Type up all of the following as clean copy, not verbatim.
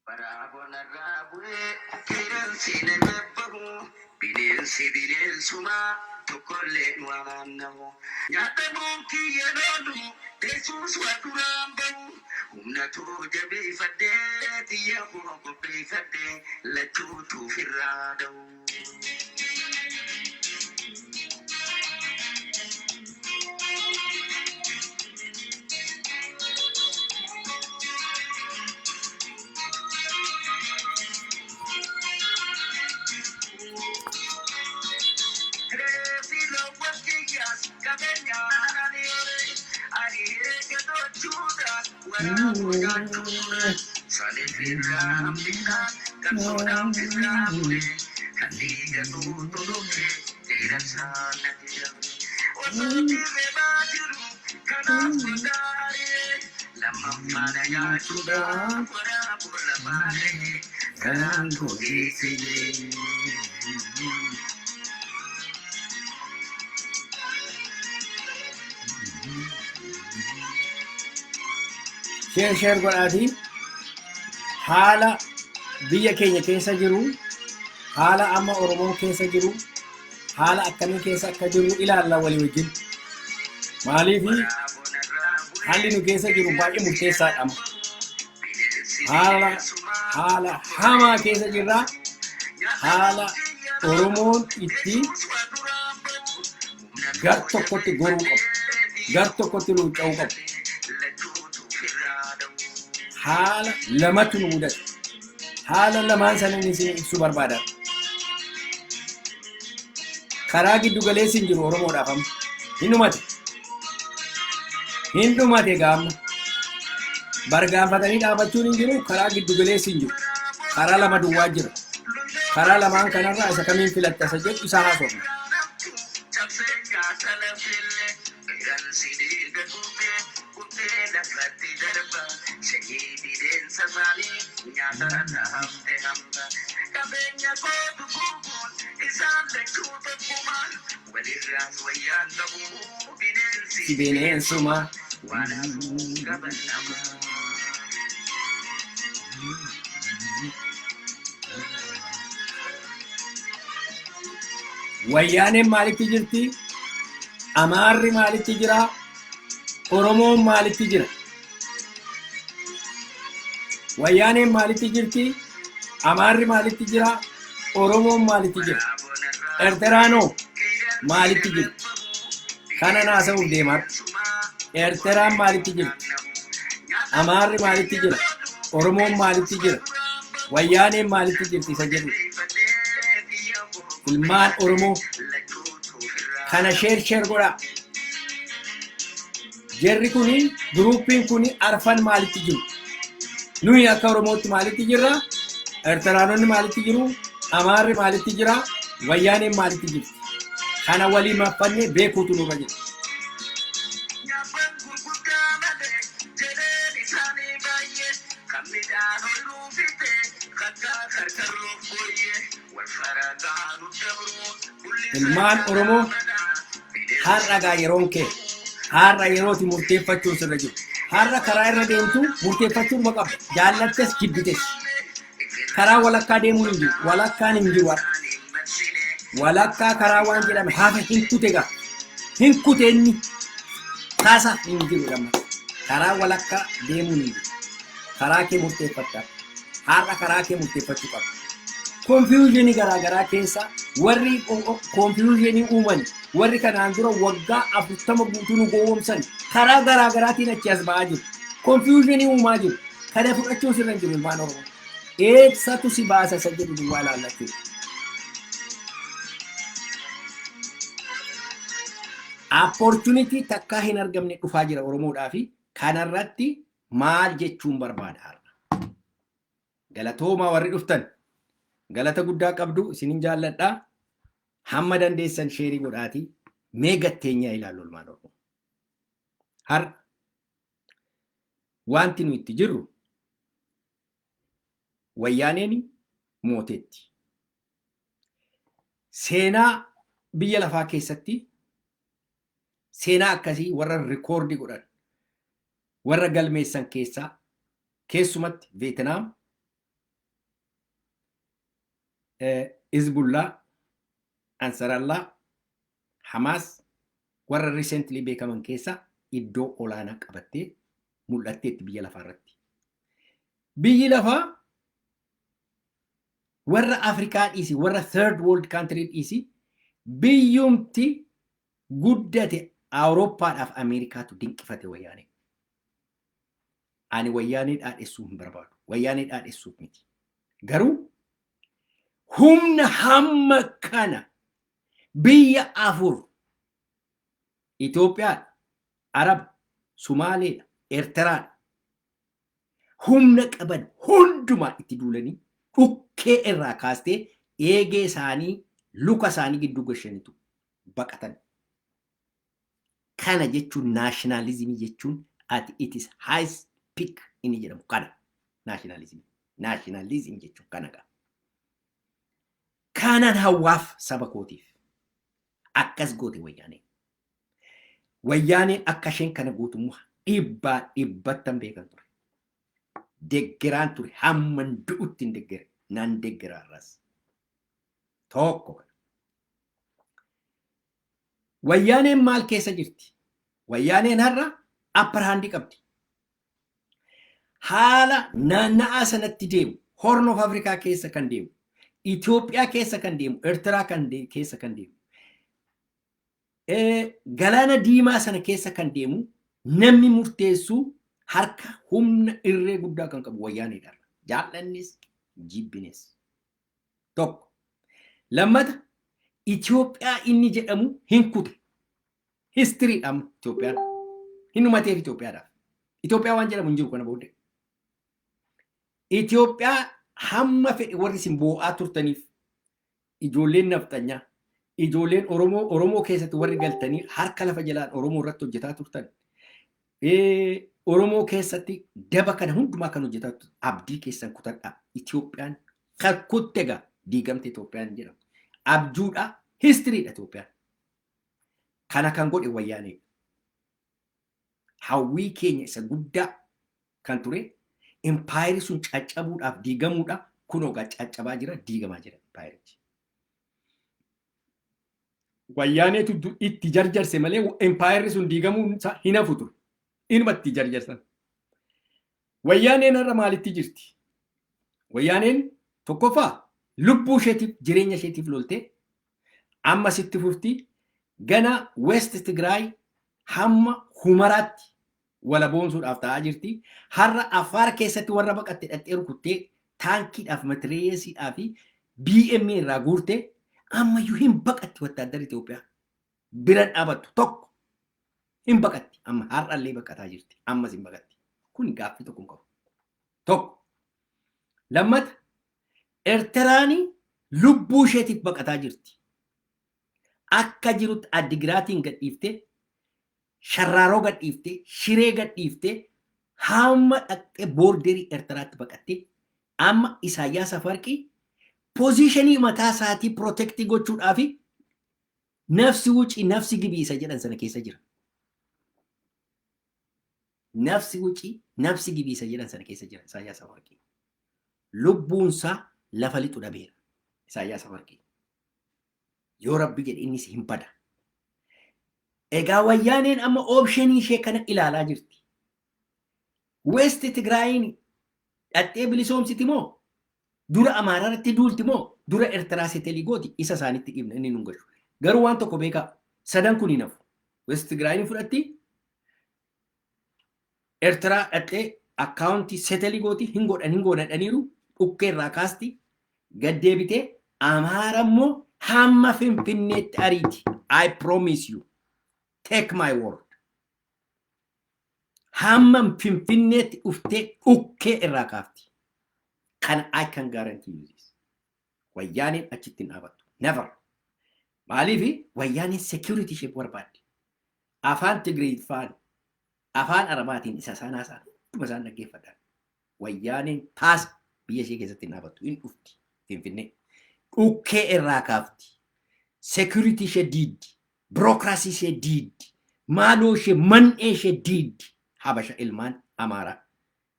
Waraabonarraa bu'ee qeerransi laga bahu, bineensi bineensumaa tokkollee waan nahu. Nyaatamuun kiyya loolu deessuus waa duraan bahu, humna too jabeeffadhee xiyya koo qopheeffadhee lachuutu ofirraa dhahu. Karaan koo geesse. Share share godhaatii haala biyya keenya keessa jiru, haala amma Oromoon keessa jiru, haala akkamii keessa akka jiru ilaalla walii wajjin. Maaliif haalli nu keessa jiru baay'ee murteessaadha amma. Haala haala hamaa keessa jirra. Haala Oromoon itti gar tokkotti goruu qabu. Gar tokkotti luucca'uu qabu. Haala lamatu nu mudate. Haala lamaan sanan isin ibsuu barbaada. Karaa giddu galeessi hin jiru Oromoodhaaf amma. Hin dhumate. Hin dhumate gaamma. Bargaanfatanii dhaabachuun hin jiru, karaa giddu galeessi hin jiru. Karaa lama duwwaa jira. Karaa lamaan kanarraa isa kamiin filatta isa jedhu isa haasofna. Si bineensuma. Wayyaaneen maalitti jirti? Amaarri maalitti jira? Oromoon maalitti jira? Wayyaaneen maalitti jirti? Amaarri maalitti jira? Oromoon maalitti jira? Erteraanoo maalitti jirti? Kana naasa'uuf deemaa. Erteraan maalitti jirti? Amaarri maalitti jira? Oromoon maalitti jira? Wayyaaneen maalitti jirti isa jedhu. Ilmaan Oromoo kana share share godhaa. Jarri kuni, groupiin kuni arfan maalitti jiru? Nuyi akka Oromootti maalitti jirra? Erteraanonni maalitti jiru? Amaarri maalitti jira? Wayyaaneen maalitti jirti? Kana walii maffannee beekuutu nurra jira. Nyaaphaan gurguddaa malee jedheen isaanii baay'ee kan midhaan ooyiruu fixe kattaa karkarroof booyyee wal faragaa nu dabruu Ilmaan Oromoo, har'a gaa yeroon kee, har'a yerooti murteeffachuun sirra jiru. Har'a karaa irra deemtu murteeffachuun ma qabda. Jaallattes jibbites. Karaa walakkaa deemuun hin jiru. Walakkaan hin jiru har'a. Walakkaa karaa waan jedhame hafa hin kute gaa. Hin kute inni. Tasa hin jiru lamma. Karaa walakkaa deemuun hin jiru. Karaa kee murteeffatta. Har'a karaa kee murteeffachuu qabda. Confusionii garaa garaa keessa warri confusionii uuman, warri kanaan dura waggaa 40 guutuu nu gowwoomsan, karaa garaa garaatiin achi as ba'aa jiru. Confusionii uumaa jiru. Kana fudhachuun sirra hin jiru, ilmaan Oromoo. Eessatu si baasa isa jedhu duwwaa ilaallachuu. Opportunity takkaa hin argamne dhufaa jira Oromoodhaa fi kanarratti maal jechuun barbaada har'a? Galatoomaa warri dhuftan. Galata guddaa qabdu, isinin jaalladha. Hamma dandeessan share godhaatii mee gatteenyaa ilaallu, ilmaan Oromoo. Har'a wanti nu itti jirru, Wayyaaneen mooteetti. Seenaa biyya lafaa keessatti Seenaa akkasii warra record godhan, warra galmeessan keessaa keessumatti Veetinaam, Hizbullaa, Ansarallaa, Hamaas warra recently beekaman keessaa iddoo olaanaa qabattee mul'atteetti biyya lafaa irratti. Biyyi lafaa warra Afrikaa dhiisi, warra third world country dhiisi, biyyumti guddate Awurooppaadhaaf Ameerikaatu dinqifate Wayyaanee. Ani Wayyaanee dhaadhessuu hin barbaadu. Wayyaanee dhaadhessuuf miti. Garuu humna hamma kana biyya afur, Itoophiyaadha, Araba, Sumaaleedha, Eertiraadha. Humna qaban hundumaa itti duulanii dhukkee irraa kaastee eegee isaanii luka isaanii gidduu gashanitu baqatan. Kana jechuun nationalism jechuun at its highest peak inni jedhamu kana. Nationalism. Nationalism jechuun kana qaba. Kanan hawwaaf saba kootiif. Akkas goote Wayyaaneen. Wayyaaneen akka isheen kana gootummaa dhibbaa dhibbattan beekan ture. Deggeraan ture, hamman du'utti hin deggere, nan deggera har'as. Tokko kana. Wayyaaneen maal keessa jirti? Wayyaaneen har'a upper hand qabdi. Haala naanna'aa sanatti deemu, Horn of Africa keessa kan deemu, Itoophiyaa keessa kan deemu, Eertiraa kan keessa kan deemu, Galaana Diimaa sana keessa kan deemu, namni murteessu harka humna irree guddaa kan qabu Wayyaaneedha. Jaallannis jibbines. Tokko. Lammata, Itoophiyaa inni jedhamu hin kute. Historydha amma Itoophiyaan. Hin dhumateef Itoophiyaadhaaf. Itoophiyaa waan jedhamu hin jiru kana booddee. Itoophiyaa hamma fedhe warri isin boo'aa turtaniif, ijoolleen nafxanyaa, ijoolleen Oromoo, Oromoo keessatti warri galtanii harka lafa jalaan Oromoo irratti hojjetaa turtan, Oromoo keessatti daba kana hundumaa kan hojjetaa turtan, abdii keessan kutadhaa. Itoophiyaan kan kutte egaa diigamte Itoophiyaan jedhamu. Abjuudha, historydha Itoophiyaan. Kana kan godhe Wayyaanee. Hawwii keenya isa guddaa kan ture impaayirri sun caccabuudhaaf diigamuudha. Kunoo egaa caccabaa jira, diigamaa jira impaayirichi. Wayyaaneetu itti jarjarse malee impaayirri sun diigamuun isaa hin hafu ture. Inuma itti jarjarsan. Wayyaaneen har'a maalitti jirti? Wayyaaneen tokkoffaa lubbuu isheetiif, jireenya isheetiif loltee amma sitti fufti. Gana West Tigraay hamma Humaraatti walaboomsuudhaaf ta'aa jirti. Har'a Affaar keessatti warra baqatte dhaqxee rukuttee taankiidhaaf, matireesiidhaa fi BM irraa guurte. Ammayyuu hin baqatti. Wattaaddarri Itoophiyaa bira dhaabattu tokko hin baqatti. Amma har'allee baqataa jirti. Ammas hin baqatti. Kun gaaffii tokko hin qabu. Tokko. Lammata, Eertiraani lubbuu isheetiif baqataa jirti. Akka jirutti Addigiraatiin gadhiiftee, Sharraaroo gadhiiftee, Shiree gadhiiftee, hamma dhaqxee border Eertiraatti baqattee, amma Isaayyaas Afarqii position mataa isaatii protect gochuudhaaf nafsi wucii nafsi gibii isa jedhan sana keessa jira. Nafsi wucii nafsi gibii isa jedhan sana keessa jira Isaayyaas Afarqii. Lubbuunsaa lafa lixu dhabeera Isaayyaas Afarqii. Yoo Rabbi jedhe innis hin bada. Egaa Wayyaaneen amma option ishee kana ilaalaa jirti. West Tigraayin dhaqxee bilisoomsiti moo, dura Amaaraa irratti duulti moo, dura Eertiraa settle gooti, isa isaanitti dhiibna, inni nun gashu. Garuu waan tokko beekaa, sadan kun hin hafu. West Tigraayin fudhatti, Eertiraa dhaqxee account settle gooti, hin godhan hin godhaniiru, dhukkee irraa kaasti, gad deebitee Amaara immoo hamma Finfinneetti ariiti. I promise you. Take my word. Hamma Finfinneetti dhuftee dhukkee irraa kaafti. Kana I can guarantee you this. Wayyaaneen achitti hin dhaabattu. Never. Maaliif? Wayyaaneen security ishee barbaaddi. Afaan Tigreeffaan, afaan Arabaatiin isa isaan haasa'an hunduma isaan dhaggeeffadhaan. Wayyaaneen taasa biyya ishee keessatti hin dhaabattu. Hin dhufti Finfinnee. Dhukkee irraa kaafti. Security ishee diiddi. Bureaucracy ishee diiddi. Maaloo ishee man'ee ishee diiddi Habasha ilmaan Amaaraa.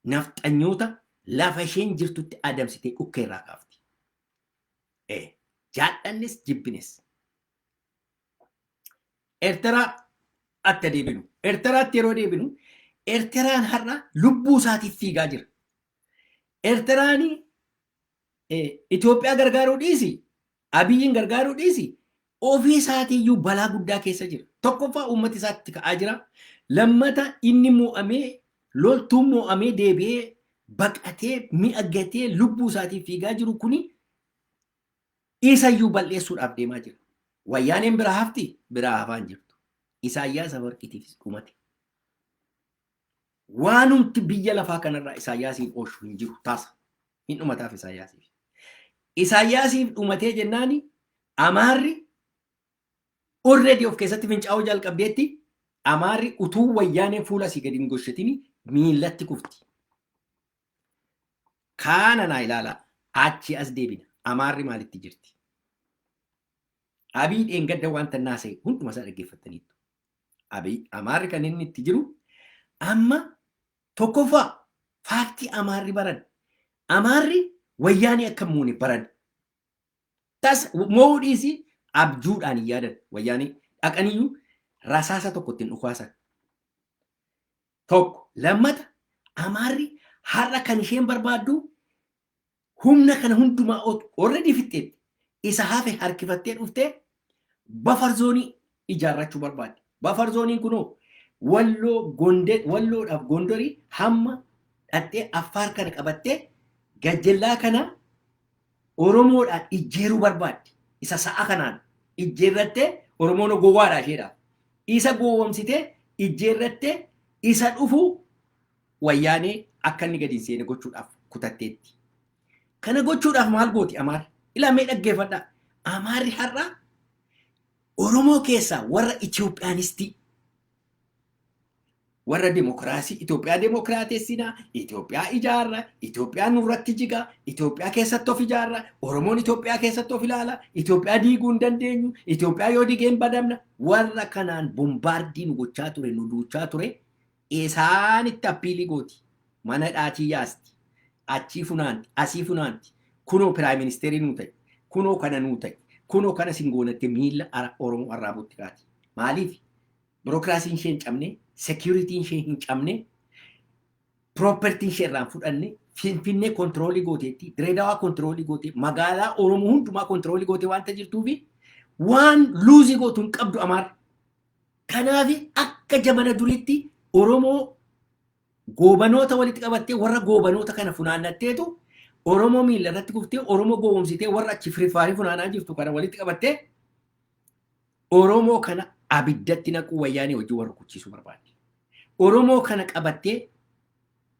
Nafxanyoota lafa isheen jirtutti adamsitee dhukkee irraa kaafti. Jaallannis jibbines. Eertiraa akka deebinu. Eertiraatti yeroo deebinu, Eertiraan har'a lubbuu isaatiif fiigaa jira. Eertiraan Itoophiyaa gargaaruu dhiisi, Abiyyiin gargaaruu dhiisi, ofii isaatiiyyuu balaa guddaa keessa jira. Tokkoffaa, uummati isaatti ka'aa jira. Lammata, inni mo'amee, loltuun mo'amee deebi'ee baqatee mi'a gatee lubbuu isaatiif fiigaa jiru kuni isayyuu bal'eessuudhaaf deemaa jira. Wayyaaneen biraa hafti? Biraa hafaa hin jirtu. Isaayyaas Afawarqiitiifis dhumate. Waanumti biyya lafaa kanarraa Isaayyaasiin oolchu hin jiru taasa. Hin dhumataaf Isaayyaasiif. Isaayyaasiif dhumatee jennaani, Amaarri already of keessatti fincaa'uu jalqabdeetti. Amaarri utuu Wayyaanee fuula asii gadi hin goshatini miillatti kufti. Kaana naa ilaalaa, achi as deebina. Amaarri maalitti jirti? Abiy dheengadda wanta naasa'e hunduma isaa dhaggeeffattaniittu. Abiy Amaarri kan inni itti jiru amma, tokkoffaa, fact Amaarri baran. Amaarri Wayyaanee akka muune baran. Tas mo'uu dhiisii abjuudhaan hin yaadan, Wayyaanee dhaqaniyyuu rasaasa tokko ittiin dhukaasan. Tokko. Lammata, Amaarri har'a kan isheen barbaaddu humna kana hundumaa already fixxeetti. Isa hafe harkifattee dhuftee buffer zone ijaarrachuu barbaaddi. Buffer zoneiin kunoo Walloo Gondee, Walloodhaaf Gondorii hamma dhaqxee Affaar kana qabattee gajjellaa kana Oromoodhaan ijjeeruu barbaaddi. Isa sa'a kanaan ijjeerrattee, Oromoon gowwaadha isheedhaaf. Isa gowwomsitee ijjeerrattee isa dhufu Wayyaanee akka inni gadi hin seene gochuudhaaf kutatteetti. Kana gochuudhaaf maal gooti Amaarri? Ilaa, mee dhaggeeffadhaa. Amaarri har'a Oromoo keessaa warra Itoophiyaanistii, warra demokiraasii, Itoophiyaa demokiraatessinaa, Itoophiyaa ijaarra, Itoophiyaa nurratti jiga, Itoophiyaa keessatti of ijaarra, Oromoon Itoophiyaa keessatti of ilaala, Itoophiyaa diiguu hin dandeenyu, Itoophiyaa yoo digeen badamna, warra kanaan bombard nu gochaa ture, nu duuchaa ture, isaanitti appeal gooti. Mana dhaatii yaasti. Achii funaanti, asii funaanti. Kunoo prime minister nuu ta'e, kunoo kana nuu ta'e, kunoo kana sin goonatte miila Oromoo arraabutti kaati. Maaliif? Birookiraasiin ishee hin cabne, securityn ishee hin cabne, propertyn ishee irraa hin fudhanne, Finfinnee control gooteetti, Direedawaa control gootee, magaalaa Oromoo hundumaa control gootee waanta jirtuufi waan lose gootu hin qabdu Amaarri. Kanaaf akka jamana duriitti Oromoo goobanoota walitti qabattee, warra goobanoota kana funaannatteetu Oromoo miila irratti kuftee, Oromoo gowwoomsitee, warra achi firifaarii funaanaa jirtu kana walitti qabattee Oromoo kana abiddatti naquu, Wayyaanee hojii warra kuchiisuu barbaadde. Oromoo kana qabattee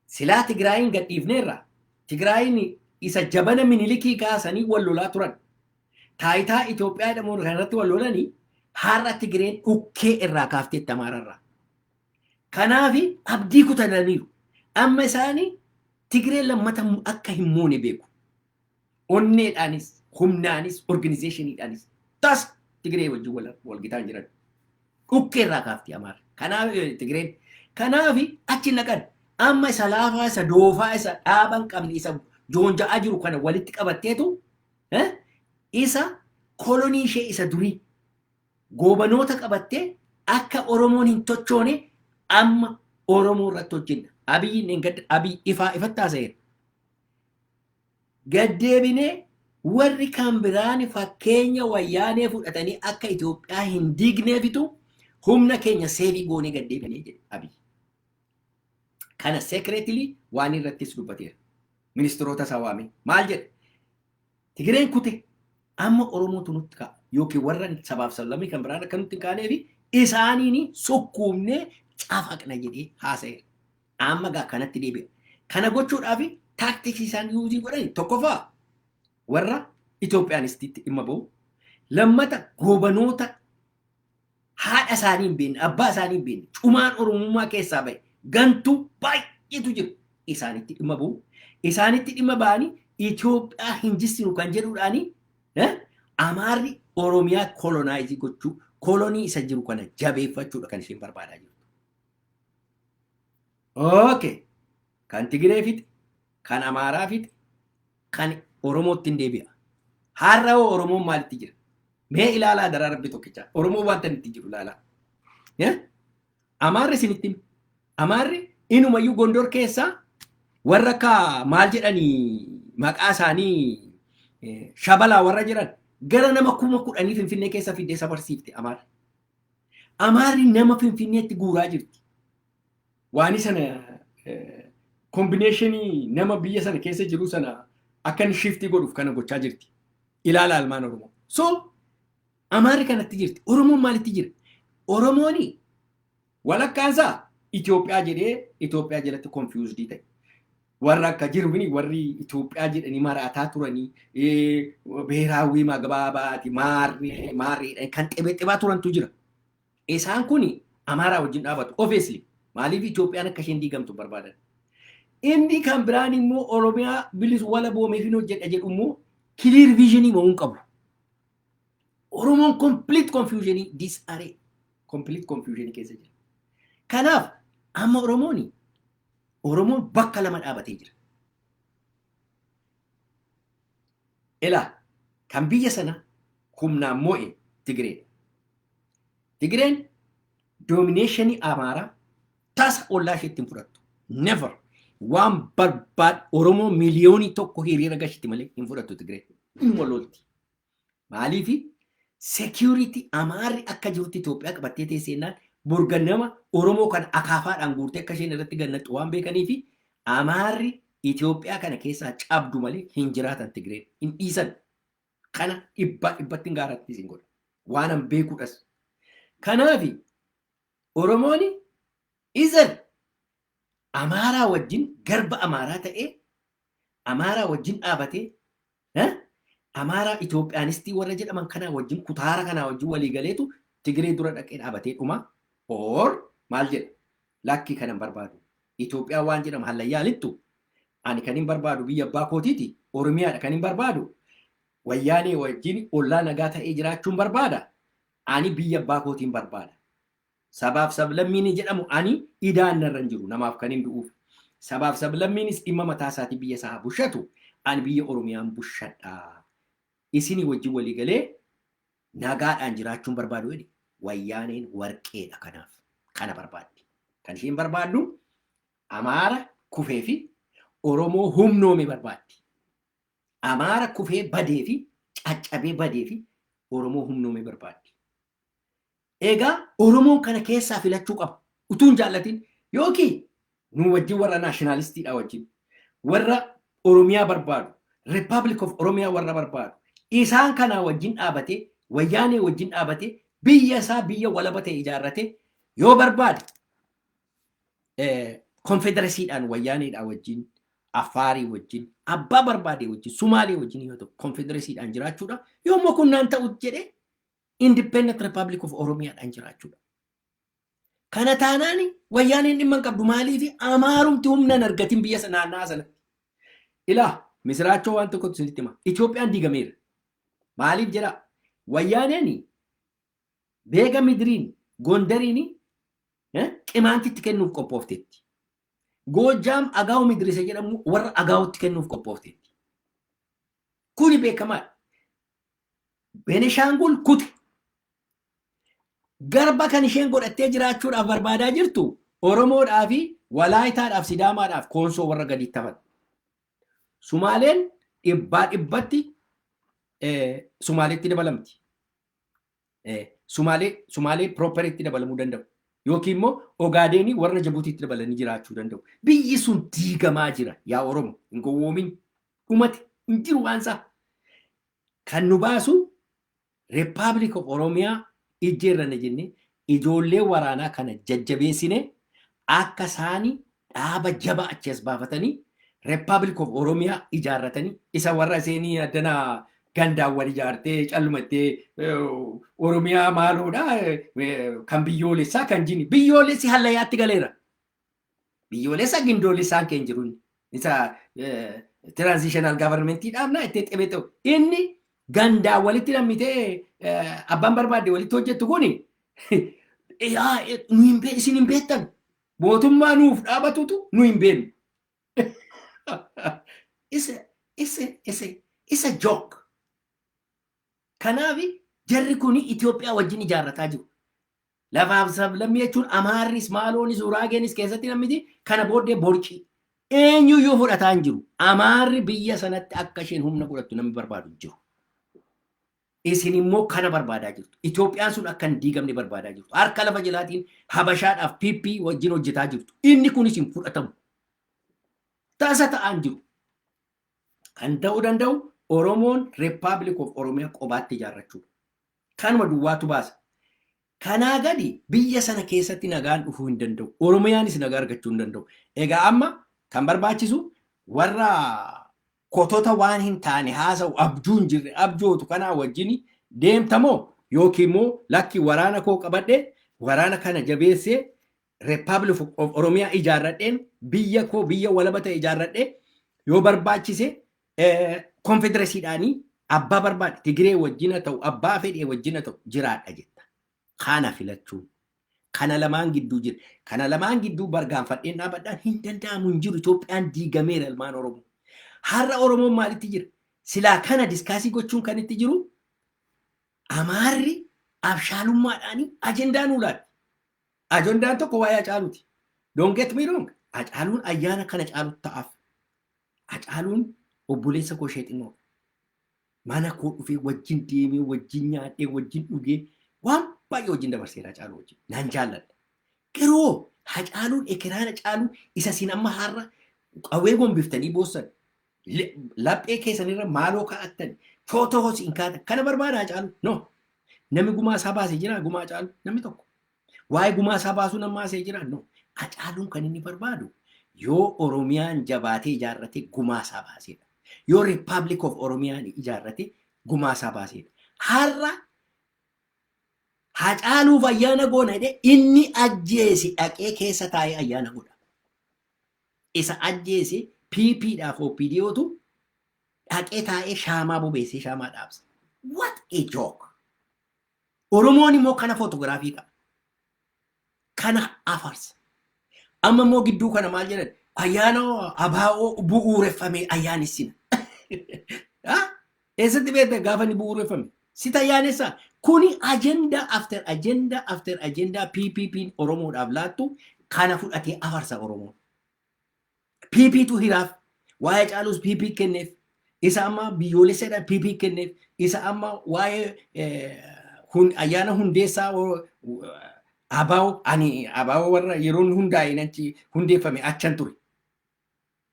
silaa Tigraayin gadhiifneerra. Tigraayin isa jabana Minilikii kaasanii wal lolaa turan. Taayitaa Itoophiyaa jedhamuun kan irratti wal lolanii har'a Tigreen dhukkee irraa kaafteetti Amaararraa. Kanaaf abdii kutataniiru. Amma isaanii Tigreen lammata akka hin moone beeku. Onneedhaanis, humnaanis, organizationiidhaanis tas Tigree wajjin wal gitaa hin jiran. Dhukkee irraa kaafti Amaarri. Kanaaf Tigreen. Kanaaf achi naqan. Amma isa laafaa, isa doofaa, isa dhaaba hin qabne, isa joonja'aa jiru kana walitti qabatteetu isa kolonii ishee isa durii goobanoota qabattee akka Oromoon hin tochoone amma Oromoo irratti hojjenna. Abiyyiin dheengadda Abiy ifaa ifatti haasa'eera. Gaddeebinee warri kan biraan fakkeenya Wayyaanee fudhatanii akka Itoophiyaa hin diigneefitu humna keenya save goonee gaddeebinee jedhe Abiy. Kana secretly waan irrattis dubbateera. Ministiroota isaa waamee maal jedhe? Tigireen kute, amma Oromootu nutti ka'a yookiin warra sabaaf sablammii kan biraan akka nutti hin kaaneefi isaaniin sukkuumnee cafaqna jedhee haasa'eera. Amma gaa kanatti deebi'a. Kana gochuudhaaf tactics isaan use godhan, tokkoffaa, warra Itoophiyaanistiitti dhimma ba'u. Lammata, goobanoota haadha isaanii hin beekne, abbaa isaanii hin beekne, cumaan Oromummaa keessaa bahe gantuu baay'eetu jiru. Isaanitti dhimma ba'u. Isaanitti dhimma ba'anii Itoophiyaa hin jissinu kan jedhuudhaani Amaarri Oromiyaa colonize gochuu Kolonii isa jiru kana jabeeffachuudha kan isheen barbaadaa jirtu. Okay. Kan Tigiree fixe, kan Amaaraa fixe, kan Oromootti hin deebi'a. Har'a hoo Oromoon maalitti jira? Mee ilaalaa daraa Rabbi tokkichaa. Oromoo wanta itti jiru ilaalaa. Amaarri isinitti hima. Amaarri inumayyuu Gondor keessaa warra akka maal jedhanii maqaa isaanii shabalaa warra jiran gara nama 10,000 Finfinnee keessa fiddee safarsiifte Amaarri. Amaarri nama Finfinneetti guuraa jirti. Waani sana combination nama biyya sana keessa jiru sana akka inni shift godhuuf kana gochaa jirti. Ilaala almaan Oromoo. So Amaarri kanatti jirti. Oromoon maalitti jira? Oromooni walakkaansaa Itoophiyaa jedhee Itoophiyaa jalatti confused ta'e. Warra akka jiruni warri Itoophiyaa jedhanii maraataa turanii beeraawwii magabaabaati maarree maarreedhaan kan xibexibaa turantu jira. Isaan kun Amaaraa wajjin dhaabatu. Obviously maaliif Itoophiyaan akka isheen diigamtu barbaadan. Inni kan biraan immoo Oromiyaa bilis wala boomeef hin hojjedha jedhu immoo clear visionii mo'uu hin qabu. Oromoon complete confusionii disarray complete confusionii keessa jira. Kanaaf amma Oromoon bakka lama dhaabatee jira. Ilaa kan biyya sana humnaan mo'e Tigireedha. Tigireen dominationii Amaaraa tasa ollaa isheetti hin fudhattu. Never. Waan barbaad Oromoo 1 miliyoona hiriira gashitti malee hin fudhattu Tigireen. Inuma lolti. Maaliifi security Amaarri akka jirutti Itoophiyaa qabattee teesseenaan borga nama Oromoo kana akaafaadhaan guurtee akka isheen irratti gannattu waan beekaniifi Amaarri Itoophiyaa kana keessaa cabdu malee hin jiraatan Tigireen hin dhiisan. Kana dhibbaa dhibbatti hin gaaratti isin godha. Waan an beekuudhas. Kanaafi Oromoon izan Amaaraa wajjin garba Amaaraa ta'ee Amaaraa wajjin dhaabatee Amaaraa Itoophiyaanistii warra jedhaman kanaa wajjin kutaara kanaa wajjin walii galeetu Tigiree dura dhaqee dhaabatee dhuma or maal jedha, lakki kanan barbaadu Itoophiyaa waan jedhamu hallayyaa littu, ani kan hin barbaadu biyya abbaa kootiiti, Oromiyaadha kan hin barbaadu, Wayyaanee wajjin ollaa nagaa ta'ee jiraachuun barbaada, ani biyya abbaa kootiin barbaada. Sabaaf sablammiin jedhamu ani idaan narra hin jiru, namaaf kan hin du'uuf. Sabaaf sablammiinis dhimma mataa isaatii biyya isaa haa bushatu, ani biyya Oromiyaan bushadha. Isinii wajjin walii galee nagaadhaan jiraachuun barbaadu jedhe, Wayyaaneen warqeedha kanaaf. Kana barbaaddi. Kan isheen barbaaddu Amaara kufee fi Oromoo humnoome barbaaddi. Amaara kufee badee fi caccabee badee fi Oromoo humnoome barbaaddi. Egaa Oromoon kana keessaa filachuu qaba. Utuu hin jaallatin yookiin nu wajjin warra nationalistiidha wajjin warra Oromiyaa barbaadu, Republic of Oromiyaa warra barbaadu, isaan kanaa wajjin dhaabatee Wayyaanee wajjin dhaabatee biyya isaa biyya walaba ta'e ijaarratee yoo barbaade konfederasiidhaan Wayyaaneedhaa wajjin, Affaarii wajjin, abbaa barbaade wajjin, Sumaalee wajjin yoo ta'u konfederasiidhaan jiraachuudha. Yoo immoo kunnaan ta'u jedhee Independent Republic of Oromiyaadhaan jiraachuudha. Kana taanaan Wayyaaneen dhimma hin qabdu, maaliif Amaarumti humna hin argatin biyya naanna'aa sanatti. Ilaa misiraachoo waan tokkotu isinitti hima. Itoophiyaan diigameera. Maaliif jedhaa? Wayyaaneen beega midiriin Gondariin Qimaantitti kennuuf qophoofteetti. Goojjaam Agaaw Midirisa jedhamu warra Agaawutti kennuuf qophoofteetti. Kuni beekamaadha. Benishaangul kute. Garba kan isheen godhattee jiraachuudhaaf barbaadaa jirtu Oromoodhaa fi Walaayitaadhaaf Sidaamaadhaaf Koonsoo warra gaditti hafan. Sumaaleen dhibbaa dhibbatti Sumaaleetti dabalamti. Sumaalee properitti dabalamuu danda'u. Yookiin immoo Ogaadeenii warra Jabuutiitti dabalanii jiraachuu danda'u. Biyyi sun diigamaa jira yaa Oromo, hin gowwoomin, dhumate, hin jiru waan isaa. Kan nu baasu Republic of Oromiyaa ijjeerranna jennee ijoollee waraanaa kana jajjabeessine akka isaani dhaaba jabaa achi as baafatanii Republic of Oromiyaa ijaarratanii isa warra iseenii addana gandaan wal ijaartee callumattee Oromiyaa maaloodha kan biyyoolessaa kan jini biyyoolessi hallayyaatti galeera. Biyyoolessa gindoolessaan keen jiru isa transitional governmentii dhaabnaa itti xibee ta'u inni Gandaa walitti nammitee abbaan barbaadde walitti hojjettu kuni isin hin beektan. Mootummaa nuuf dhaabatutu nu hin beeknu. It's a joke. Kanaaf jarri kun Itoophiyaa wajjin ijaarrataa jiru. Lafaaf sablammii jechuun Amaarris, Maaloonis, Uraageenis keessatti namni kana booddee borci. Eenyuyyuu fudhataa hin jiru. Amaarri biyya sanatti akka isheen humna godhattu namni barbaadu hin jiru. Isin immoo kana barbaadaa jirtu. Itoophiyaan sun akka hin diigamne barbaadaa jirtu. Harka lafa jalaatiin Habashaadhaaf PP wajjin hojjetaa jirtu. Inni kunis hin fudhatamu. Tasa ta'aa hin jiru. Kan ta'uu danda'u Oromoon Republic of Oromiyaa qobaatti ijaarrachuudha. Kanuma duwwaatu baasa. Kanaa gadi biyya sana keessatti nagaan dhufuu hin danda'u. Oromiyaanis nagaa argachuu hin danda'u. Egaa amma kan barbaachisu warra kotota waan hin taane haasa'u, abjuu hin jirre abjootu kanaa wajjin deemtamoo, yookiin immoo lakki, waraana koo qabadhe, waraana kana jabeessee Republic of Oromiyaa ijaarradheen, biyya koo biyya walaba ta'e ijaarradhee, yoo barbaachise konfedereesiidhaanii abbaa barbaade Tigiree wajjin haa ta'u, abbaa fedhee wajjin haa ta'u jiraadha jetta. Kana filachuun kana lamaan gidduu jira. Kana lamaan gidduu bargaanfadheen dhaabadhaan hin danda'amu, hin jiru. Itoophiyaan diigameera, ilmaan Oromoo. Har'a Oromoon maalitti jira? Silaa kana discuss gochuun kan itti jiru, Amaarri abshaalummaadhaan ajendaa nuu laatti. Ajendaan tokko waa'ee Hacaaluuti. Don't get me wrong. Hacaaluun ayyaana kana caalutti ta'aaf. Hacaaluun obboleessa koo ishee xinnoodha. Mana koo dhufee, wajjin deemee, wajjin nyaadhee, wajjin dhugee, waan baay'ee wajjin dabarseera Hacaaluu wajjin. Nan jaalladha. Garuu Hacaaluun ekeraan Hacaaluu isa isin amma har'a qawwee gombiftanii boossan, laphee keessanirra maaloo kaa'attan, footoo hosii hin kaa'atan kana barbaada Hacaaluu. No. Namni gumaa isaa baasee jira gumaa Hacaaluu namni tokko. Waa'ee gumaa isaa baasuu nama haasa'ee jira? No. Hacaaluun kan inni barbaadu yoo Oromiyaan jabaatee ijaarrate gumaa isaa baaseedha. Yoo Republic of Oromiyaan ijaarrate gumaa isaa baaseedha. Har'a Hacaaluuf ayyaana goona jedhee inni ajjeese dhaqee keessa taa'ee ayyaana godha. Isa ajjeese PPdhaaf OPDOtu dhaqee taa'ee shaamaa bobeessee shaamaa dhaabsa. What a joke! Oromoon immoo kana footogiraafii qaba. Kana afarsa. Amma immoo gidduu kana maal jedhan? Ayyaana abaa'oo bu'uureffame ayyaanessina. Eessatti beekta gaafa inni bu'uureffame? Sita ayyaanessa. Kuni agenda after agenda after agenda PPP'n Oromoodhaaf laattu kana fudhatee afarsa Oromoon. PPtu hiraaf. Waa'ee Caaluus PP kenneef. Isa amma biyyoolessadha PP kenneef. Isa amma waa'ee ayyaana hundeessaa ABO, ani ABO warra yeroon hundaa'e achi hundeeffame achan ture.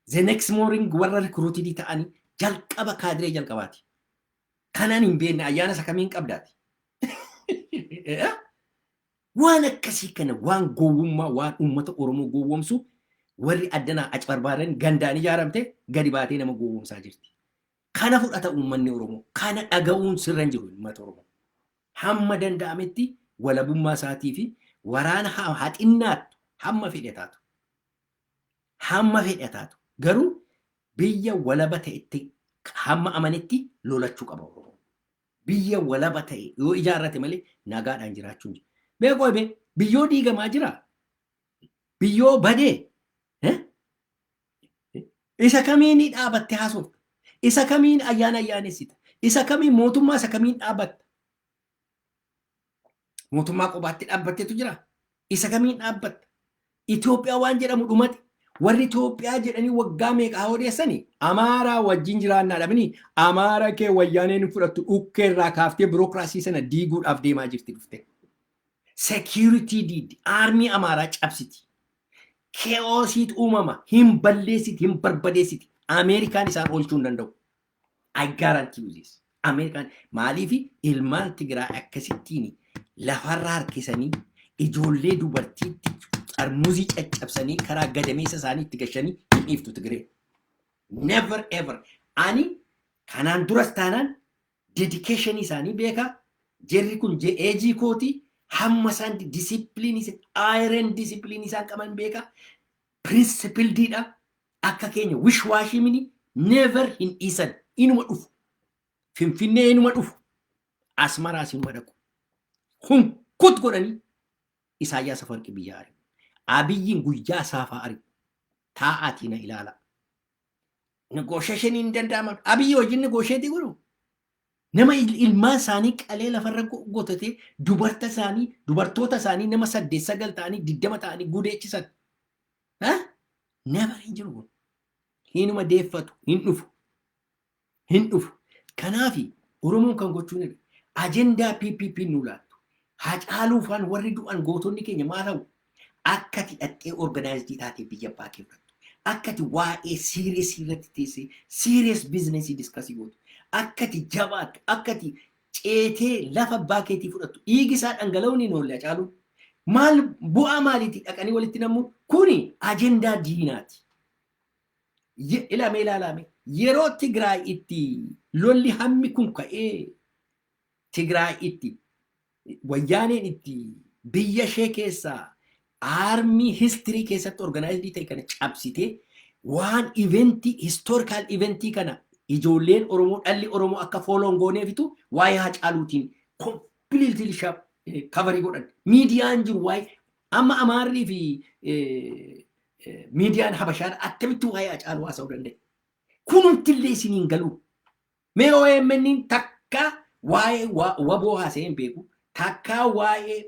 The next morning warra recruited ta'anii jalqaba kaadiree jalqabaati. Kanaan hin beekne ayyaana isa kamiin qabdaati? Waan akkasii kana, waan gowwummaa, waan uummata Oromoo gowwoomsu, warri addanaa achi barbaadan gandaan ijaaramte gadi baatee nama gowwoomsaa jirti. Kana fudhata uummanni Oromoo. Kana dhaga'uun sirra hin jiru uummata Oromoo. Hamma danda'ametti walabummaa isaatii fi waraana haa xinnaattu, hamma fedhe taatu. Hamma fedhe taatu. Garuu biyya walaba ta'etti hamma amanetti lolachuu qaba Oromoo. Biyya walaba ta'e yoo ijaarrate malee nagaadhaan jiraachuu hin jiru. Beekoo bee biyyoo diigamaa jira. Biyyoo badee. Isa kamiin dhaabatte haasofta? Isa kamiin ayyaana ayyaanessita? Isa kamiin mootummaa isa kamiin dhaabatta? Mootummaa qobaatti dhaabbatteetu jira. Isa kamiin dhaabbatta? Itoophiyaa waan jedhamu dhumate. Warri Itoophiyaa jedhanii waggaa meeqa haa odeessanii? Amaaraa wajjin jiraannaa dhabanii Amaara kee wayyaaneen fudhattu dhukkee irraa kaaftee birookiraasii sana diiguudhaaf deemaa jirti dhufte. Security diiddi. Army Amaaraa cabsiti. Chaosiitu uumama. Hin balleessiti, hin barbadeessiti. Ameerikaan isaan oolchuu hin danda'u. I guarantee you this. Ameerikaan maaliif ilmaan Tigraay akkasittiin lafarra harkisanii, ijoollee dubartiitti xarmuzii caccabsanii, karaa gadameessa isaanii itti gashanii hin dhiiftu Tigree? Never ever. Ani kanaan duras taanaan dedication isaanii beekaa. Jarri kun eejii kooti, hamma isaan discipline, iron discipline isaan qaban beekaa. Principlediidha. Akka keenya wishy-washy mini, never hin dhiisan, inuma dhufu. Finfinnee inuma dhufu. Asmaraas inuma dhaqu. Hunkut godhanii Isaayyaas Afawarqii biyya ari'u. Abiyyiin guyyaa saafaa ari'u. Taa'aatii na ilaala. Negotiation hin danda'aman. Abiyyi wajjin negotiate godhu. Nama ilmaan isaanii qalee lafarra gotatee dubarta isaanii dubartoota isaanii nama 8 9 ta'anii 20 ta'anii gudeechisan. Never hin jiru kun. Hinuma deeffatu, hin dhufu. Hin dhufu. Kanaafi Oromoon kan gochuun irra ajendaa PPP nu laattu. Hacaaluu faan warri du'an gootonni keenya maal hawwu? Akka ati dhaqxee organized taatee biyya abbaa kee fudhattu. Akka ati waa'ee serious irratti teessee serious business discuss gootu. Akka ati jabaattu, akka ati ceetee lafa abbaa keetii fudhattu. Dhiigi isaa dhangala'uun hin oolle Hacaaluun. Maal bu'aa maaliiti dhaqanii walitti nammu? Kuni ajendaa diinaati. Ilame ilaalame yeroo Tigraay itti lolli hammi kun ka'ee, Tigraay itti wayyaaneen itti biyya ishee keessaa army history keessatti organized ta'e kana cabsitee, waan eventii, historical eventii kana ijoolleen Oromoo, dhalli Oromoo akka follow hin gooneefitu waa'ee Hacaaluutiin completely cover godhan. Miidiyaan jiru waa'ee amma Amaarrii fi miidiyaan Habashaan attamitti waa'ee Hacaaluu haasa'uu danda'e? Kunumtillee isiniin galu. Mee OMN takka waa'ee waboo haasa'ee hin beeku, takka waa'ee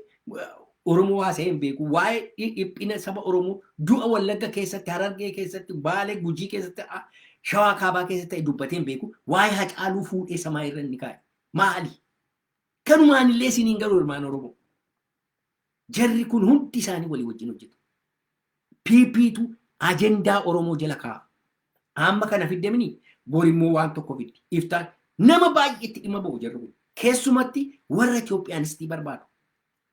Oromoo haasa'ee hin beeku, waa'ee dhiphina saba Oromoo, du'a Wallagga keessatti, Harargee keessatti, Baalee, Gujii keessatti, Shawaa Kaabaa keessatti ta'e dubbatee hin beeku. Waa'ee Hacaaluu fuudhee samaa irra inni kaa'e. Maali? Kanumaan illee isiniin galu, ilmaan Oromoo. Jarri kun hundi isaanii walii wajjin hojjetu. PPtu ajendaa Oromoo jala kaa'a. Amma kana fiddemini borimmoo waan tokko fiddi. Iftaan nama baay'eetti dhimma ba'u jarri kun. Keessumatti warra Itoophiyaanistii barbaadu.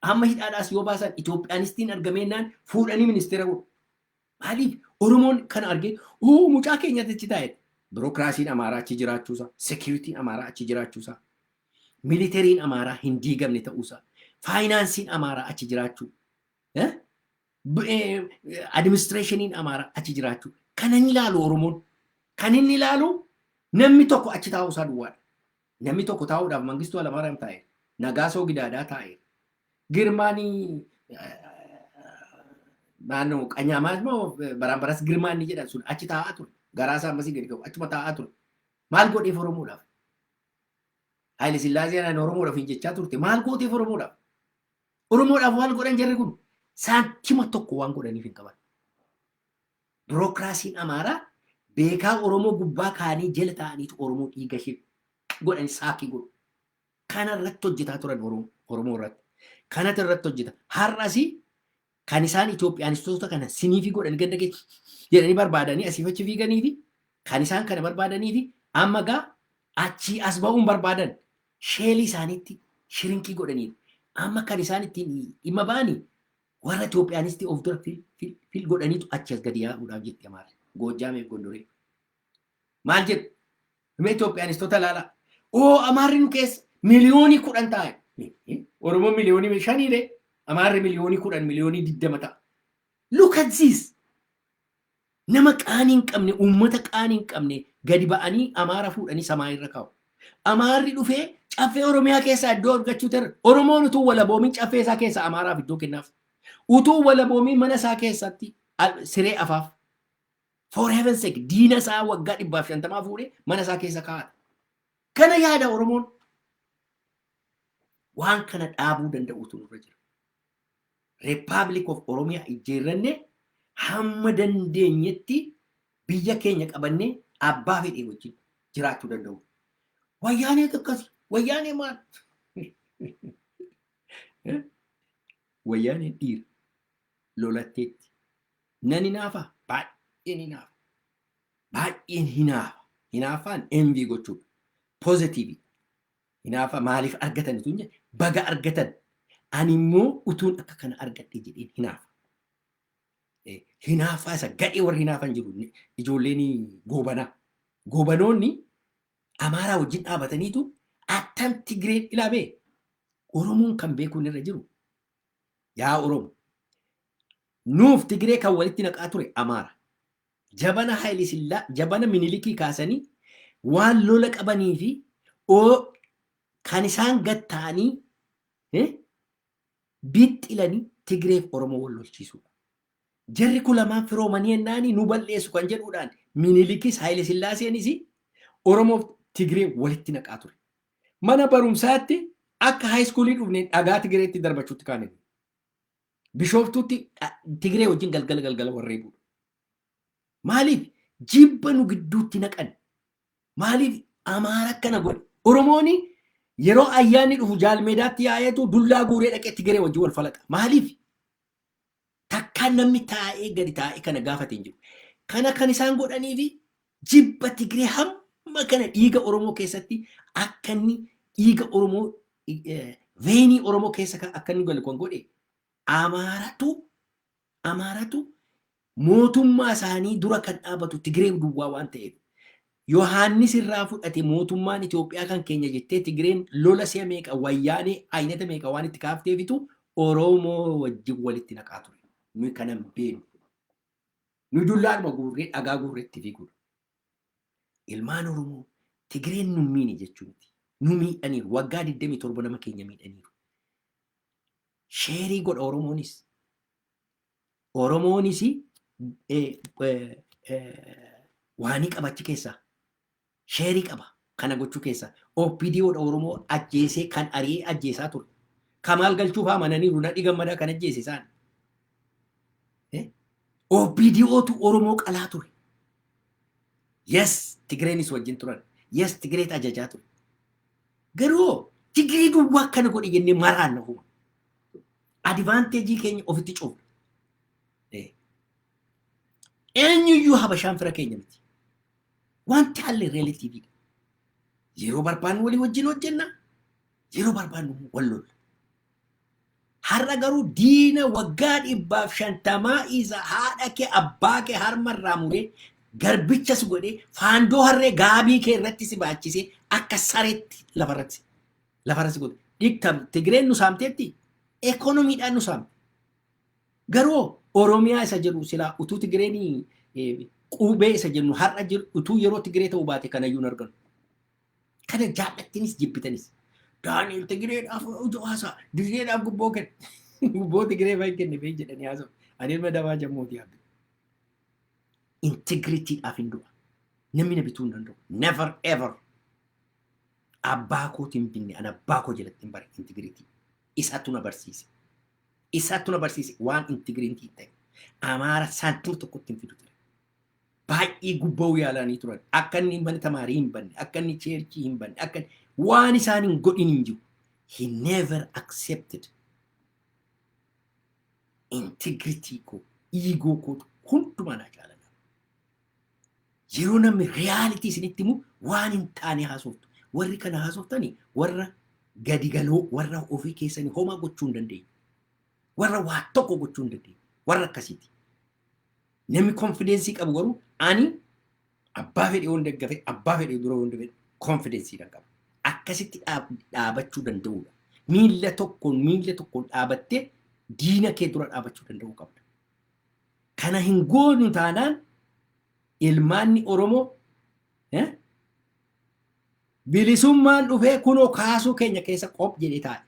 Amma hidhaadhaas yoo baasan Itoophiyaanistiin argameennaan fuudhanii ministeera godhu. Maaliif? Oromoon kana argee, "Oo, mucaa keenyatti achi taa'e." Birookiraasiin Amaaraa achi jiraachuusaa, securityn Amaaraa achi jiraachuusaa, militaryn Amaaraa hin diigamne ta'uusaa, financeiin Amaaraa achi jiraachuu, administrationiin Amaaraa achi jiraachuu. Kana hin ilaalu Oromoon. Kan inni ilaalu namni tokko achi taa'uusaa duwwaadha. Namni tokko taa'uudhaaf Mangistuu Hayilamaariyaam taa'e, Nagaasoo Gidaadaa taa'e, Girmaanii naannoo Qanyaamaa moo Baraambaras Girmaa inni jedhan sun achi taa'aa ture. Garaa isaa ammasii gadi qabu achuma taa'aa ture. Maal godheef Oromoodhaaf? Haayile Sillaaseen ani Oromoodhaaf hin jechaa turte. Maal gooteef Oromoodhaaf? Oromoodhaaf waan godhan jarri kun saantima tokko waan godhaniif hin qaban. Birookiraasiin Amaaraa beekaa Oromoo gubbaa kaanii jala taa'aniitu Oromoo dhiiga ishee godhan saakii godhu. Kana irratti hojjetaa turan Oromoo irratti. Kanatu irratti hojjeta. Har'as kan isaan Itoophiyaanistoota kana siniifii godhanii ganda keessa jedhanii barbaadanii asiif achi fiiganii fi kan isaan kana barbaadanii fi amma gaa achii as ba'uun barbaadan shellii isaaniitti shrink godhaniiru. Amma kan isaan ittiin dhimma ba'anii warra Itoophiyaanistii of dura fil godhaniitu achi as gadi yaa'uudhaaf jetti Amaarri. Goojjaameef Gondoree. Maal jedhu? Mee Itoophiyaanistoota ilaalaa. Oo, Amaarri nu keessa 10 miliyoonii taa'e. Oromoon 5 miliyooniilee, Amaarri 10 miliyoonii, 20 miliyoonii ta'a. Look at this. Nama qaanii hin qabne, uummata qaanii hin qabne gadi ba'anii Amaara fuudhanii samaa irra kaa'u. Amaarri dhufee caffee Oromiyaa keessaa iddoo argachuu ture. Oromoon utuu walaboomiin caffee isaa keessaa Amaaraaf iddoo kennaaf. Utuu walaboomiin mana isaa keessatti siree afaaf. For heaven's sake, diina isaa waggaa 150 fuudhee mana isaa keessa kaa'ata. Kana yaada Oromoon. Waan kana dhaabuu danda'utu nurra jira. Republic of Oromiyaa ijjeerranne hamma dandeenyetti biyya keenya qabannee abbaa fedhee wajjin jiraachuu danda'u. Wayyaanee akkasi. Wayyaanee maal? Wayyaaneen dhiira. Lolatteetti. Nan hinaafa? Baay'een hinaafa. Baay'een hinaafa. Hinaafaan envy gochuudha. Positive. Hinaafa maaliif argatan utuu hin jenne, baga argatan. Ani immoo utuun akka kana argadhe jedheen hinaafa. Hinaafaa isa gadhee warri hinaafan jiru ijoolleen goobanaa. Goobanoonni Amaaraa wajjin dhaabataniitu attam Tigreen ilaamee Oromoon kan beekuun irra jiru, yaa Oromo, nuuf Tigree kan walitti naqaa ture Amaara. Jabana Haayile Sillaa, jabana Minilikii kaasanii waan lola qabanii fi Oo kan isaan gad ta'anii bixxilanii Tigreef Oromoo wal lolchiisuudha. Jarri kun lamaan firoomanii ennaanii nu balleessu kan jedhuudhaan Minilikis Haayile Sillaaseenis Oromoof Tigree walitti naqaa ture. Mana barumsaatti akka high schoolii dhufneen dhagaa Tigreetti darbachuutti kaane. Bishooftuutti Tigree wajjin galgala galgala warree buudha. Maaliif jibba nu gidduutti naqan? Maaliif Amaara akkana godhe? Oromooni yeroo ayyaanni dhufu jaalmeedaatti yaa'eetu dullaa guuree dhaqee Tigree wajjin wal falaxa. Maaliif? Takkaan namni taa'ee gadi taa'ee kana gaafate hin jiru. Kana kan isaan godhaniifi jibba Tigree hamma kana dhiiga Oromoo keessatti akka inni dhiiga Oromoo veinii Oromoo keessa akka inni galu kan godhe Amaaratu mootummaa isaanii dura kan dhaabatu Tigree duwwaa waan ta'eef. Yohaannis irraa fudhate mootummaan Itoophiyaa kan keenya jettee Tigreen lola si'a meeqa, wayyaanee aynata meeqa waan itti kaafteefitu Oromoo wajjin walitti naqaa ture. Nuyi kana hin beeknu. Nuyi dullaadhuma guurree dhagaa guurree itti fiiguudha. Ilmaan Oromoo, Tigreen nu miini jechuu miti. Nu miidhaniiru. Waggaa 27 nama keenya miidhaniiru. Share godha Oromoonis. Oromoonis waanii qaba achi keessaa. Share qaba kana gochuu keessaa. OPDOdha Oromoo ajjeesee kan ari'ee ajjeesaa ture. Kamaal Galchuuf amananiiru, Nadhi Gammadaa kan ajjeese isaan. OPDOtu Oromoo qalaa ture. Yes, Tigreenis wajjin turan. Yes, Tigreet ajajaa ture. Garuu Tigree duwwaa akkana godhe jennee maraan na huma. Advantage keenya ofitti cufna. Eenyuyyuu Habashaan fira keenya miti. Wanti haalli relativeiidha. Yeroo barbaannu walii wajjin hojjenna. Yeroo barbaannu wal lolla. Har'a garuu diina waggaa 150 isa haadha kee abbaa kee harma irraa muree garbicha si godhee faandoo harree gaabii kee irratti si baachisee akka sareetti lafarratti si godhe. Dhiqtam Tigreen nu saamteetti, ekonomiidhaan nu saamte. Garuu Oromiyaa isa jedhu silaa utuu Tigreen qubee isa jennu har'a jiru utuu yeroo Tigree ta'uu baate kanayyuu hin arganu. Kana jaallattanis jibbitanis. Daani'el Tigireedhaaf haasaa, Tigireedhaaf gubboo kenne. Gubboo Tigiree fa'i kenne fa'i jedhanii haasa'u. Ani ilma dabaa jammooti yaabbe. Integritydhaaf hin du'a. Namni na bituu hin danda'u. Never ever. Abbaa kootiin binne, ani abbaa koo jalatti hin bare integrity. Isatu na barsiise. Isatu na barsiise waan integrity ta'e. Amaara saantima tokkotti hin fidu ture. Baay'ee gubba'uu yaalanii turan. Akka inni mana tamaarii hin banne, akka inni churchii hin banne, akka waan isaan hin godhin hin jiru. He never accepted. Integrity koo, ego kootu hundumaa naa jaalala. Yeroo namni reality isinitti himu waan hin taane haasoftu. Warri kana haasoftani warra gadi galoo, warra ofii keessanii homaa gochuu hin dandeenye. Warra waa tokko gochuu hin dandeenye. Warra akkasiiti. Namni confidence qabu garuu ani abbaa fedhe yoon deggafe, abbaa fedhe dura yoon deggafe, confidenceiidhaan qaba. Akkasitti dhaabachuu danda'uudha. Miilla tokkoon dhaabattee diina kee dura dhaabachuu danda'uu qabda. Kana hin goonu taanaan ilmaanni Oromoo bilisummaan dhufee kunoo kaasuu keenya keessa qop jedhee taa'e.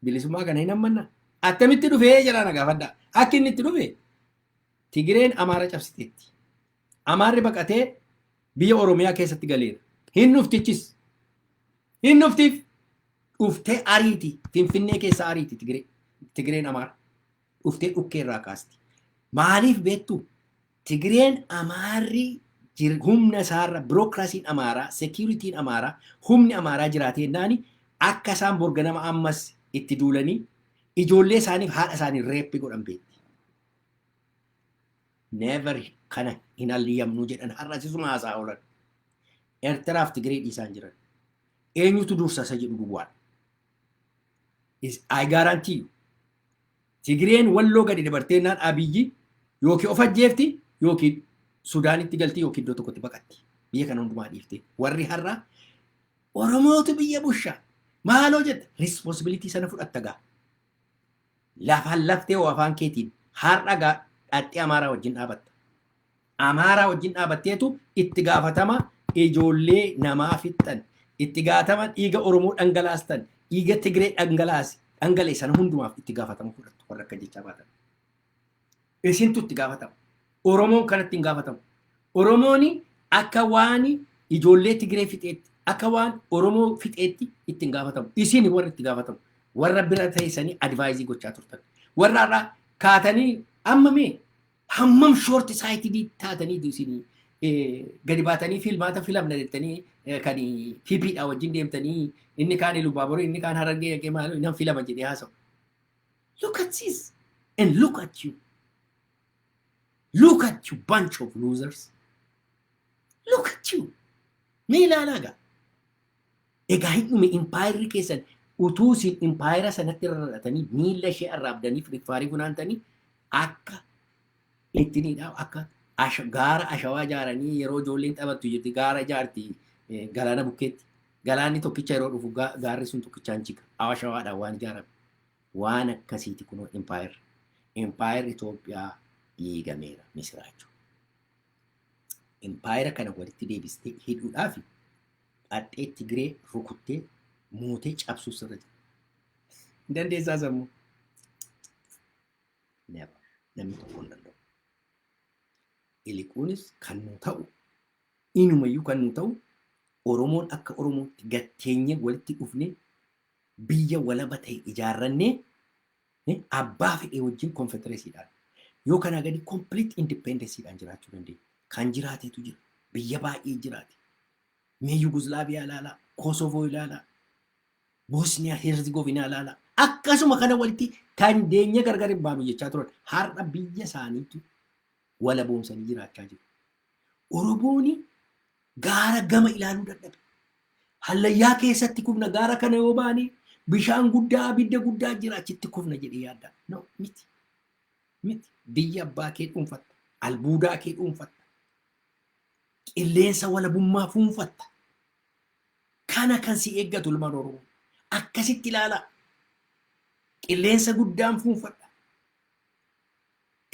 Bilisummaa kana hin ammanna. Attamitti dhufee jedhaa na gaafadhaa. Akki inni itti dhufe, Tigireen Amaara cabsiteetti. Amaarri baqatee biyya Oromiyaa keessatti galeera. Hin dhuftichis. Hin dhuftiif. Dhuftee ariiti. Finfinnee keessa ariiti Tigiree. Tigireen Amaara. Dhuftee dhukkee irraa kaasti. Maaliif beektu? Tigireen Amaarri humna isaarra, bureaucracyn Amaaraa, securityn Amaaraa, humni Amaaraa jiraatee naani akka isaan borganama ammas itti duulanii ijoollee isaaniif haadha isaanii rape godhan beekti. Never, kana hin halliyamnu jedhan har'a sisuma haasaa oolan. Eertiraaf Tigiree dhiisaan jiran. Eenyutu dursa isa jedhu duwwaadha. I guarantee you. Tigireen Walloo gadi dabartee naan Abiyyi yookiin of ajjeefti yookiin Sudaanitti galti yookiin iddoo tokkotti baqatti. Biyya kana hundumaa dhiifte. Warri har'a Oromootu biyya busha. Maaloo jette, responsibility sana fudhatta gaa. Lafaan laftee hoo afaan keetiin har'a gaa dhaxxee Amaaraa wajjin dhaabatta. Amaaraa wajjin dhaabatteetu itti gaafatama ijoollee namaa fixxan. Itti gaafatama dhiiga Oromoo dhangalaastan, dhiiga Tigree dhangalaase, dhangala'e sana hundumaaf itti gaafatama fudhattu warra akka jechaa baatan. Isintu itti gaafatama. Oromoon kanatti hin gaafatamu. Oromoon akka waan ijoollee Tigree fixeetti, akka waan Oromoo fixeetti itti hin gaafatamu. Isin warra itti gaafatamu. Warra bira teessanii advise gochaa turtan. Warra irraa kaatanii amma mee hammam short sighted taatanii isin gadi baatanii filmaata filamna jettanii kan PPdha wajjin deemtanii, inni kaan Ilubaaborii, inni kaan Harargee dhaqee maal nan filama jedhee haasa'u. Look at this and look at you. Look at you, bunch of losers. Look at you. Mee ilaalaa gaa. Egaa hin dhume impaayirri keessan. Utuu isin impaayira sanatti rarra'atanii, miilla ishee arraabdanii, firiffaarii funaantanii, akka ittiniidha, akka gaara ashawaa ijaaranii, yeroo ijoolleen taphattu jirti, gaara ijaarti galaana bukkeetti. Galaanni tokkicha yeroo dhufu gaarri sun tokkichaan jiga. Ashawaadhaan waan ijaarame. Waan akkasiiti kunoo impaayirri. Impaayirri Itoophiyaa diigameera, misiraachuu. Impaayira kana walitti deebistee hidhuudhaaf dhadhee Tigree rukuttee mootee cabsuu sirra jira. Hin dandeessaa sammuu? Never. Namni tokko hin danda'u. Iliquunis kan nu ta'u, inumayyuu kan nu ta'u, Oromoon akka Oromootti gatteenye walitti dhufnee biyya walaba ta'e ijaarrannee abbaa fedhee wajjin confederacydhaan yoo kanaa gadi complete independencydhaan jiraachuu dandeenya. Kan jiraatetu jira. Biyya baay'ee jiraate. Mee Yuguzlaaviyaa ilaalaa, Kosovo ilaalaa, Bosniyaa Herzegovina ilaalaa. Akkasuma kana walitti dandeenye gargar hin baanu jechaa turan. Har'a biyya isaaniitu walaboomsanii jiraachaa jiru. Oromooni gaara gama ilaaluu dadhabe. Hallayyaa keessatti kufna, gaara kana yoo baane bishaan guddaa, abidda guddaa jira, achitti kufna jedhee yaadda. No, miti. Miti. Biyya abbaa kee dhuunfatta. Albuudaa kee dhuunfatta. Qilleensa walabummaa fuunfatta. Kana kan si eeggatu, ilmaan Oromoo. Akkasitti ilaalaa. Qilleensa guddaan fuunfadha.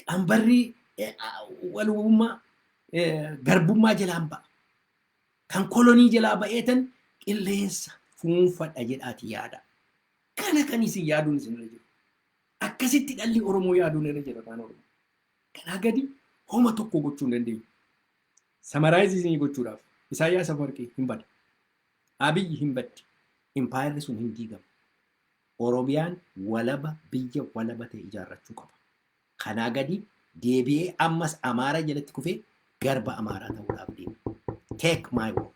Qambarri walabummaa garbummaa jalaan ba'a. Kan kolonii jalaa ba'eetan qilleensa fuunfadha jedhaati yaada. Kana kan isin yaaduun isin irra jiru. Akkasitti dhalli Oromoo yaaduun irra jira, afaan Oromoo. Kanaa gadi homa tokko gochuu hin dandeenyu. Summarize isinii gochuudhaaf, Isaayyaas Afwarqii hin bada. Abiyyi hin baddi. Impaayerri sun hin diigamu. Oromiyaan walaba, biyya walaba ta'e ijaarrachuu qaba. Kanaa gadi deebi'ee ammas Amaara jalatti kufee garba Amaaraa ta'uudhaaf deema. Take my word.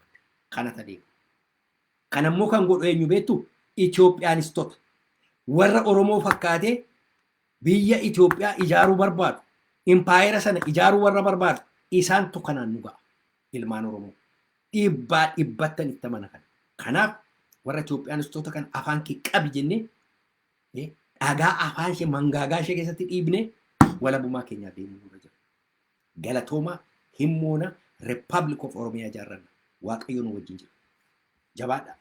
Kana deema. Kanammoo kan godhu eenyu beektu? Itoophiyaanistoota. Warra Oromoo fakkaatee biyya Itoophiyaa ijaaruu barbaadu. Impaayera sana ijaaruu warra barbaadu. Isaantu kanaan nu ga'a. Ilmaan Oromoo. Dhibbaa dhibbattan itti amana kana. Kanaaf warra Itoophiyaanistoota kan afaan kee qabi jennee dhagaa afaan ishee mangaagaa ishee keessatti dhiibnee walabummaa keenyaa deemuu nurra jira. Galatoomaa. Himmoona, Republic of Oromiyaa ijaarranna. Waaqayyo nu wajjin jira. Jabaadha.